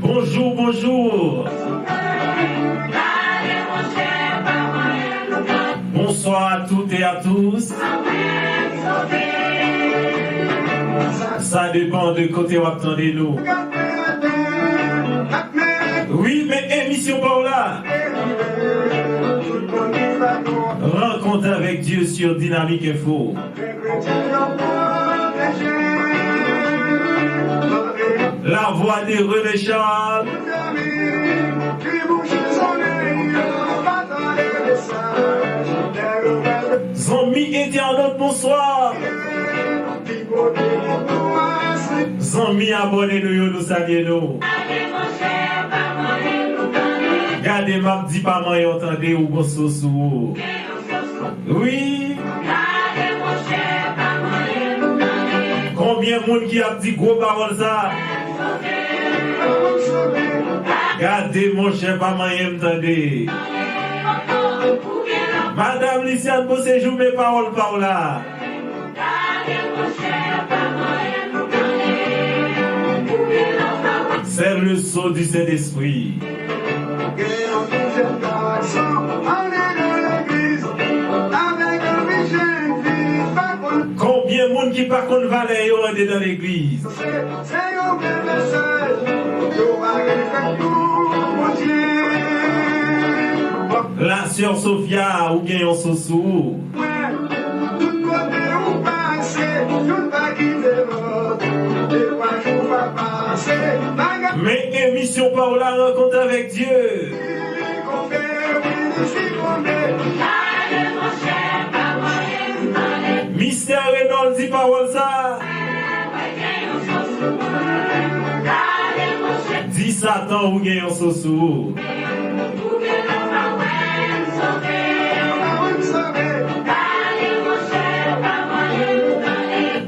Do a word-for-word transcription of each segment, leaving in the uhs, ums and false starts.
Bonjou, bonjou. Bonsoir à toutes et à tous. Sa depann de kote w ap tande nou. Wi, men emisyon pa w la. Rencontre avec Dieu sur Dynamique Info. La voix de René Charles. Zanmi entènot, bonswa. Zanmi abòne nou yo, nou salye nou. Gade, m ap di pa manyen w tande, ou gon so sou ou. Wi. Konbyen moun ki ap di gwo pawòl sa? Gade, monchè, pa manyen m tande. Madam Lisiane Beauséjour, men pawòl pa w la. C'est le sceau du Saint-Esprit. Konbyen moun ki pa konn valè yo andedan legliz? La sè Sofia, ou gen yon so sou ou. Men emisyon pa w la, Rencontre avec Dieu. Mistè Renòl di pawòl sa. Di Satan ou gen yon so sou ou.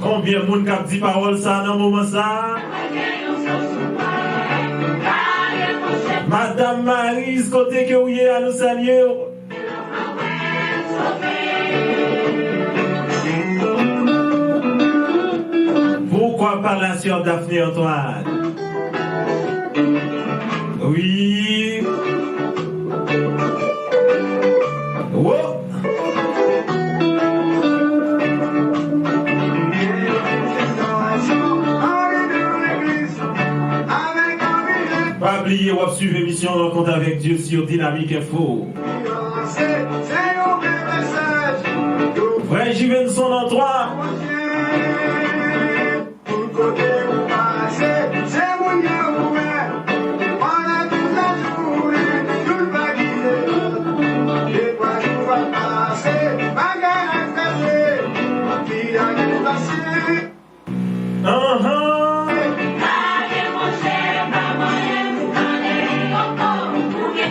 Konbyen moun k ap di pawòl sa nan moman sa? Madam Marise, kote ke w ye a, nou salye w. Pourquoi pas la sœur Daphné Antoine? Wi. Wo. Pa bliye, w ap swiv emisyon Rencontre avec Dieu sur Dynamique Info. Frè Jivenson nan twa. Anhan.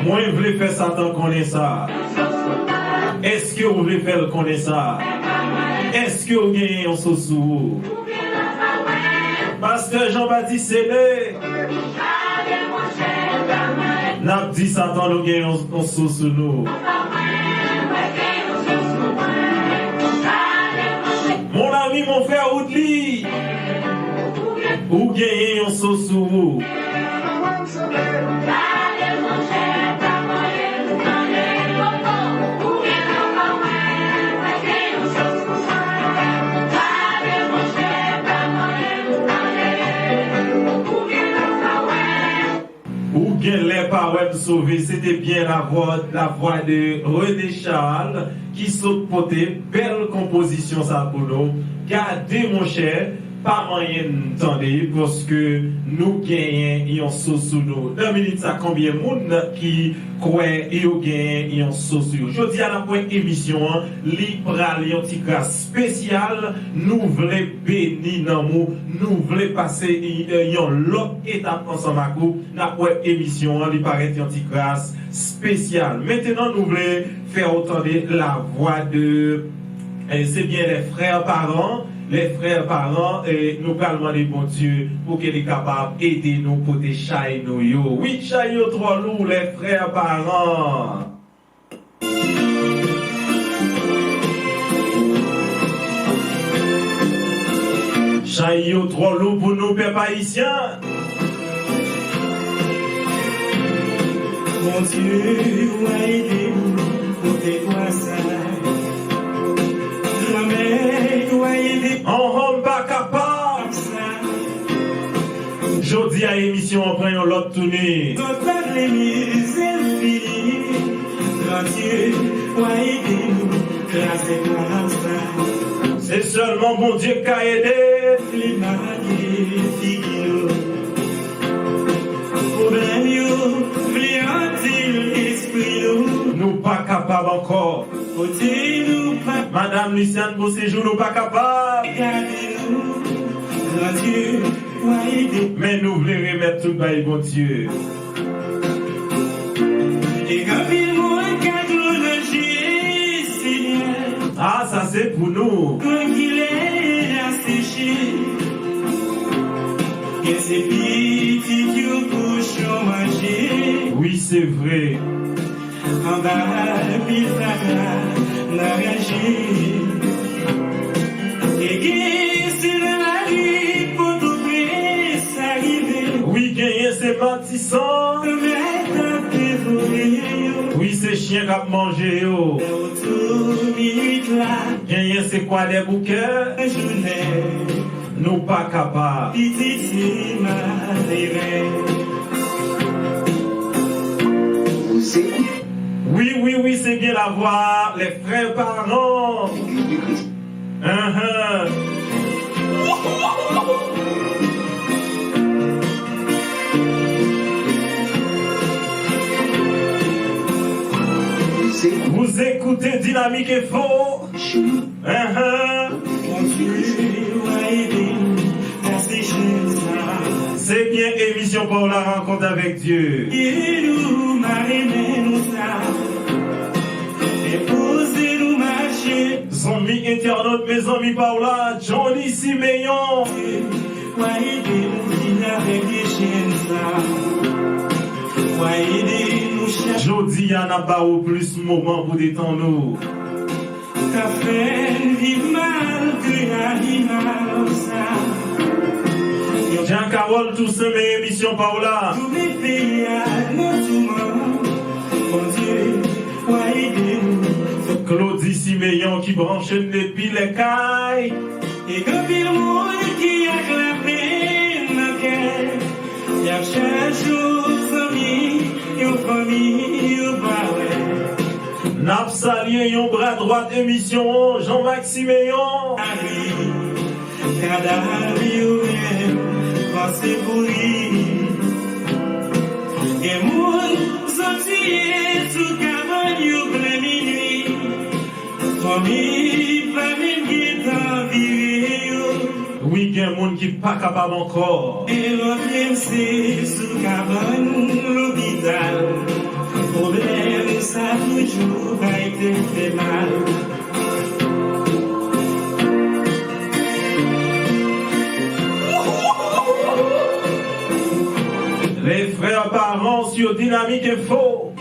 Mwen vle fè Satan konnen sa. Èske w vle fè l konnen sa? Èske w genyen yon so sou ou? Pastè Jean Baptiste Sene. N ap di Satan nou gen yon, yon so sou nou. Mon ami, mon frère Woodly, ou genyen yon so sou ou. Ou genlè pa wè m sove, se te byen la voix, la voix de René Charles ki sot pote bèl konpozisyon sa pou nou. Gade monchè, pa manyen n tande, paske nou genyen yon so sou nou. Nan minit sa, konbyen moun ki kwè yo genyen yon so sou yo? Jodi a, n ap wè emisyon an, li pral yon ti kras espesyal. Nou vle beni nanm ou, nou vle pase, eh, yon lòt etap ansanm ak ou. N ap wè emisyon an, li parèt yon ti kras espesyal. Mentenan, nou vle fè w tande la voix de, eh, se byen les frères parents, les frères parents, eh, nou pral mande Bondye pou ke li kapab ede nou pote chay nou yo. Wi, chay yo twò lou, les frères parents. Chay yo twò lou pou nou, pèp ayisyen. Bondye, w a ede nou pote kwa sa. Lanmè, w a ede. Anhan, m pa kapab. Sa. Jodi a, emisyon an pran yon lòt toune. Zòt pa vle mizè fini. Bondye, w a ede nou kraze kwa sa. Se sèlman Bondye k ka ede. Li make figi nou. Pwoblèm yo vle antil espri nou. Nou pa kapab ankò. Kote nou pa. Madam Luciane Beauséjour, nou pa kapab. Gade nou, Bondye, w a ede. Men nou vle remèt tout bay Bondye. E gen anpil moun k ap louange Senyè. Ah, sa se pou nou. Kan ki lè a seche. Gen se pitit yo kochon manje. Wi, se vre. Anba pil fatra nan raje. E gen se nan lari Pòtoprens sa rive. Wi, genyen se matisan. Mèt ap devore yo. Wi, se chen k ap manje yo. Lè oto minit la. Genyen se Kwadèboukè. Jounen. Nou pa kapab. Pitit se malere. Vous écoutez. Wi, wi, wi, se byen lavwa, les frères parents. Figure de Christ. Ahan. Vous écoutez. Vous écoutez Dynamique Info. Chez nous. Ahan. Bondye, w a ede nou kase chenn sa. Se byen emisyon pa w la, Rencontre avec Dieu. Ede nou mare men nou sa. Enpoze nou mache. Zanmi entènot, mezanmi pa w la, Johnny Simeon. W a ede nou fini avèk vye chenn sa. W a ede nou chache. Jodi a, n ap ba ou plis moman pou detann ou. Ka fè n viv mal ke animal sa. Jean Carole Toussaint, men emisyon pa w la. Tounen peyi a nan touman. Bondye, w a ede nou. Claudie Siméon ki branche n depi Lèkay. E gen anpil moun ki ak lapenn nan kè. Y ap chache yon zanmi, yon fanmi, yo pa wè. N ap salye yon bra dwat emisyon an, Jean Marc Siméon. Mari, kadav yo menm panse kouri. Gen moun zòt tiye sou kabann yo plen minui. Fanmi pa menm gentan vire yo. Wi, gen moun ki pa kapab ankò. E lòt menm se sou kabann lopital. Pwoblèm sa toujou bay tèt fè mal. Les frères parents sur Dynamique Info.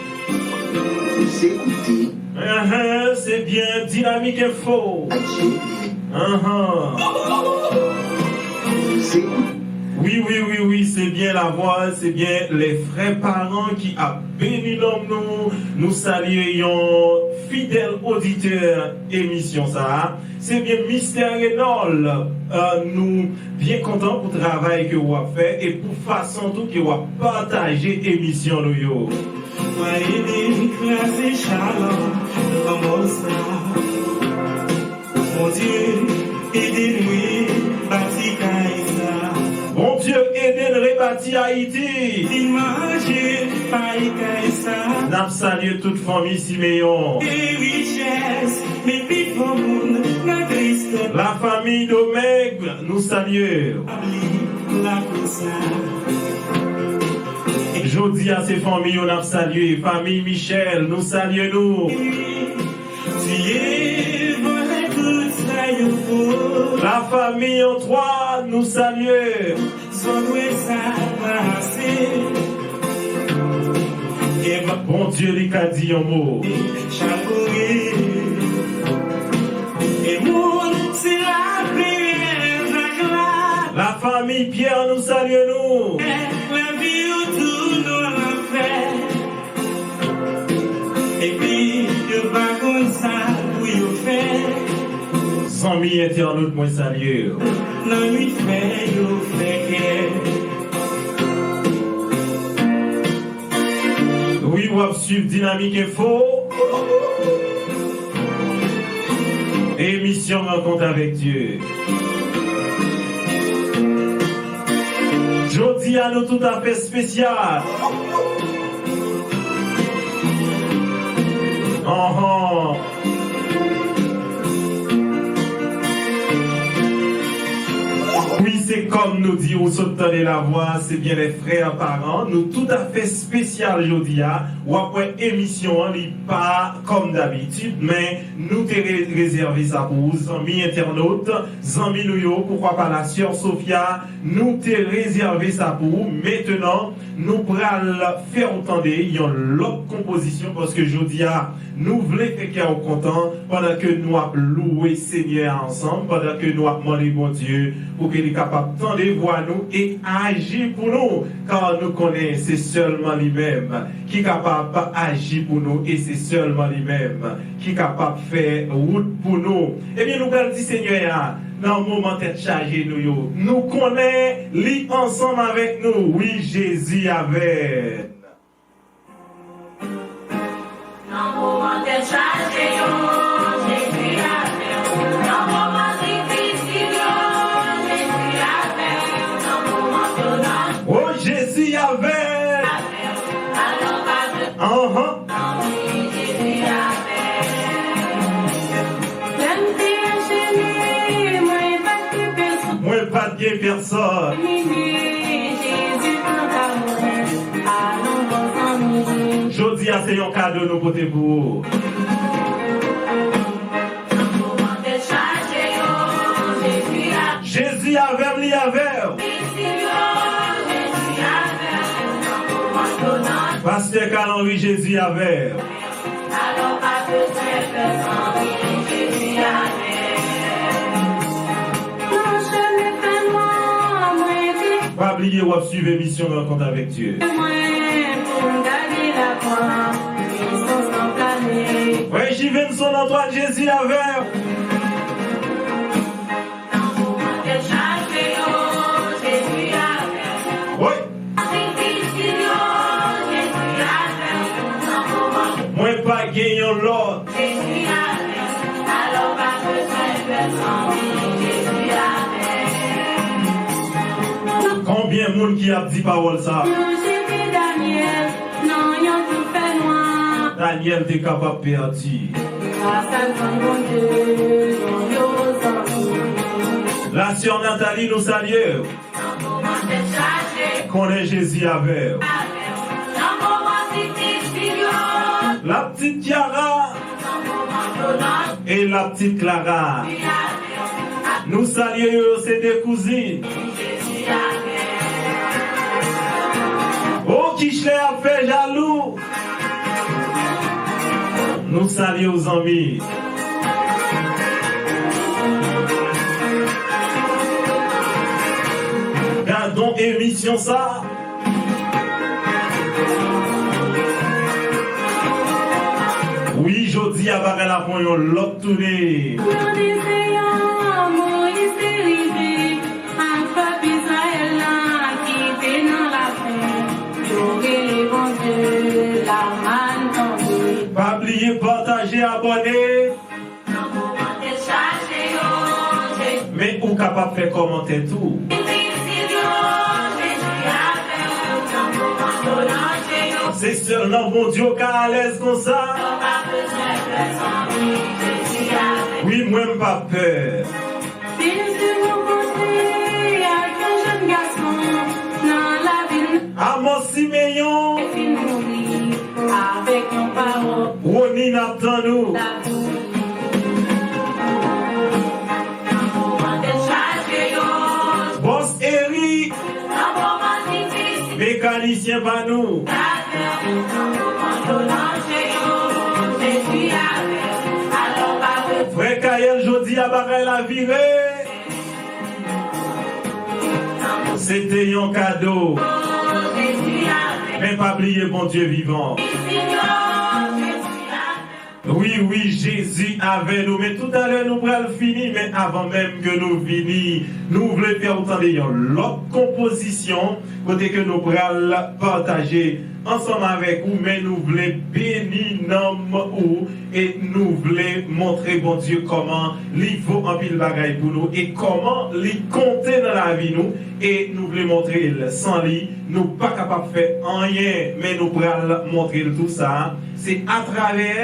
Vous écoutez. Ahan, se byen Dynamique Info. Adieu. Ahan. Vous écoutez. Wi, wi, wi, wi, se byen lavwa, se byen les frères parents ki ap beni nanm nou. Nou salye yon fidèl oditè emisyon sa a. Se byen Mistè Renòl, euh, nou byen kontan pou travay ke w ap fè e pou fason tou ke w ap pataje emisyon nou yo. W a ede n kraze chalon lanmò sa. Bondye, ede n rebati kay sa. Bondye, ede n rebati Ayiti. Vin manje pay kay sa. N ap salye tout fanmi Simeon. E richès, men pi fò moun nan tristès. La famille Domingue, nou salye. Abli lakou sa. Jodi a, se fanmi yo n ap salye. Fanmi Michel, nou salye nou. Tiye vòlè tout sa yo fò. La famille Antoine, nou salye. Zòn wè sa pase. Bondye li ka di yon mo. Chak kouri. E moun se laperèz ak la. Pierre, nou salye nou. Lavi yo tou nan lanfè. Epi yo pa konn sa pou yo fè. Zanmi entènot, mwen salye w. Lannwit fè yo fè kè. Wi, w ap swiv Dynamic Info. Emisyon Rankont avèk Dye. Jodi a, nou toutafè espesyal. Anhan. Wi, se kòm nou di, ou sot tande lavwa, se byen lè frè, paran, nou toutafè espesyal jodi a. W ap wè emisyon an, li pa kòm dabitid, men nou te re-, rezève sa pou ou, zanmi entènot, zanmi nou yo, poukwa pa la sè Sofia, nou te rezève sa pou ou. Mentenan, nou pral fè w tande yon lòt konpozisyon, paske jodi a, nou vle fè kè w kontan pandan ke nou ap louwe Senyè a ansanm, pandan ke nou ap mande Bondye pou ke li kapab tande vwa nou e aji pou nou, kar nou konnen se sèlman li menm ki kapab aji pou nou e se sèlman li menm ki kapab fè wout pou nou. Ebyen, nou pral di Senyè a, nan moman tèt chaje nou yo, nou konnen li ansanm avèk nou. Wi, Jezi avè. Nan moman tèt chaje yo, Jezi avè w. Nan moman difisil yo, Jezi avè w. Nan moman tonan, o, Jezi avè w. Anhan. Lè m te anchene, mwen pa t gen pèsonn. Mwen pa t gen pèsonn. Vini, Jezi pran ka mwen, al on bon zanmi. Jodi a, se yon kado nou pote pou ou. Jezi avè m, li avè w. Pastè Carl Henry, Jezi avè w. Pa bliye w ap swiv emisyon Rankont avèk Dye. Frè Jivenson Antoine, Jezi avè w. Wi. Mwen pa gen yon lòt. Konbyen moun ki ap di pawòl sa? Nan yon jou fè nwa. Danyèl te kapab pèdi. Gras a gran Bondye, yon yo zanmi. La sè Nathalie, nou salye w. Konnen Jezi avè w. Lapitit Kiara. E lapitit Clara. Nou salye yo, yo se de kouzin. O, Kichlè ap fè jalou. Nou salye w, zanmi. Gadon emisyon sa. Wi, jodi a bagay la pran yon lòt tounen. Nan dezè an, Moyiz te rive ak pèp Izrayèl la ki te nan lapenn. Yo rele Bondye, lamàn tonbe. Pa bliye pataje, abòne. Men ou kapab fè kòmantè tou. Se sèl nan Bondye w ka alèz konsa. Wi, mwen m p ap pè. Jezi rankontre ak yon jèn gason nan lavil. Amos Simeyon. Li fin mouri avèk yon pawòl. Rony, n ap tann ou. Bòs Eric. Mekanisyen pa nou. Frè Kayèl, jodi a bagay la vire. Se te yon kado. Men pa bliye Bondye vivan. Wi, wi, Jezi avè nou. Men toutalè nou pral fini, men avan menm ke nou fini, nou vle fè w tande yon lòt konpozisyon kote ke nou pral pataje ansanm avèk ou, men nou vle beni nanm ou e nou vle montre Bondye kòman li vo anpil bagay pou nou e kòman li konte nan lavi nou. E nou vle montre l, san li, nou pa kapab fè anyen, men nou pral montre l tou sa. Se atravè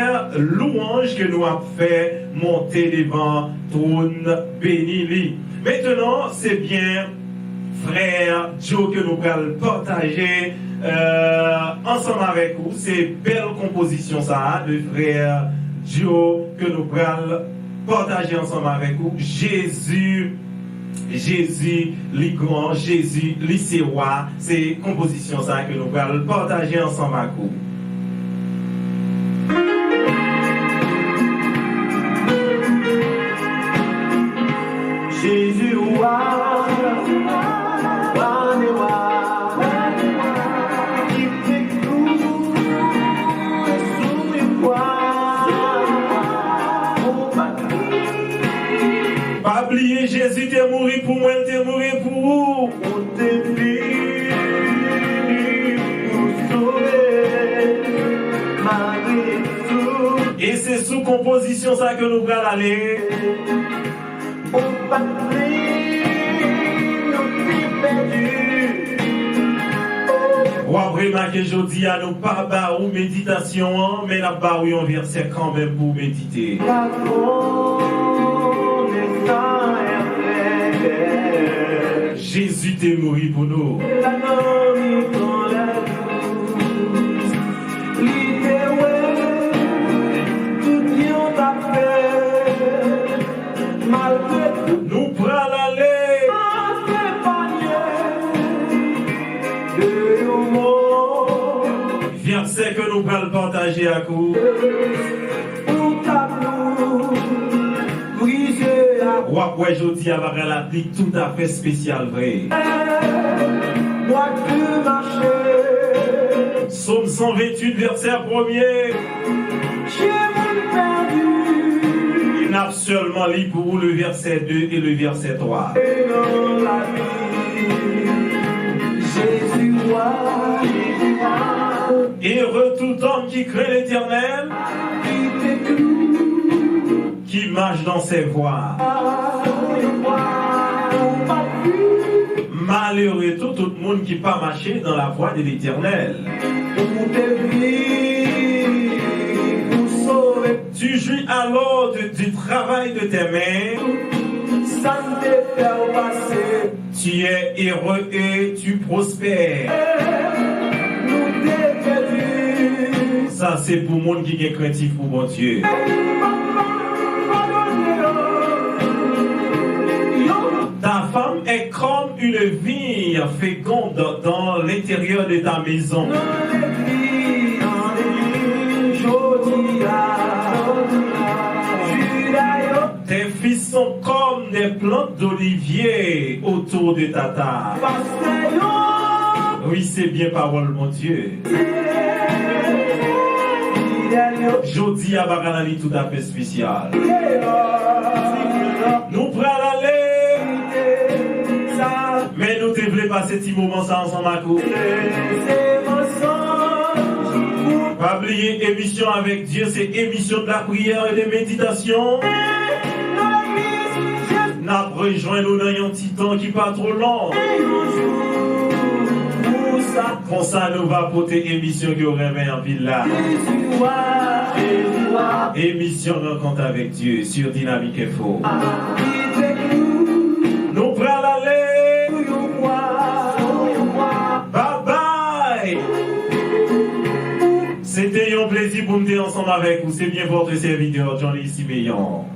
lwanj ke nou ap fè monte devan twòn beni li. Mentenan, se byen frè Joe ke nou pral pataje, euh, ansanm avèk ou. Se bèl konpozisyon sa a de frè Joe ke nou pral pataje ansanm avèk ou. Jezi, Jezi, li gran, Jezi, li se wa. Se konpozisyon sa a ke nou pral pataje ansanm ak ou. Jezi wa, wa de wa, ki te klouwe sou yon kwa. Pa bliye, Jezi te mouri pou mwen, l te mouri pou ou. Ou te vini pou sove, malgre tout. E se sou konpozisyon sa ke nou pral ale. Ou pa t vle nou te pèdi. W ap remake jodi a, nou pa ba ou meditasyon an, men n ap ba ou yon vèsè kanmenm pou w medite. Jezi te mouri pou nou. Li te wè tout yon zafè. Malgre tout, nou pral ale. Vèsè ke nou pral pataje ak ou. W ap wè jodi a bagay la pi toutafè espesyal vre. Sòm san venntuit, vèsè premye. N ap sèlman li pou ou le vèsè de e le vèsè twa. Heureux tout homme qui craint l'Éternel, qui marche dans ses voies. Malere tou tout moun ki pa mache dans la voie de l'Éternel. Ou te vini pou sove. Tu jouis alors de, du travail de tes mains. Sa n te fè w pase. Tu es heureux et tu prospères. Nou te pèdi. Sa se pou moun ki gen krentif pou Bondye. Ta femme est comme une vigne féconde dans l'intérieur de ta maison. Tes fils sont comme des plantes d'olivier autour de ta table. Oui, se byen pawòl Bondye. Jodi a bagay la li toutafè espesyal. Nou pral ale. Men nou te vle pase ti moman sa ansanm ak ou. Pa bliye, emisyon Avec Dieu se emisyon de la prière et de méditation. N ap rejwenn ou nan yon ti tan ki pa twò long. Konsa nou va pote emisyon ke w renmen anpil la. Emisyon Rencontre avec Dieu sur Dynamique Info. Nou pral ale. Bye bye. Se te yon plezi pou m te ansanm avèk ou. Se byen votre serviteur Johnny Simeon.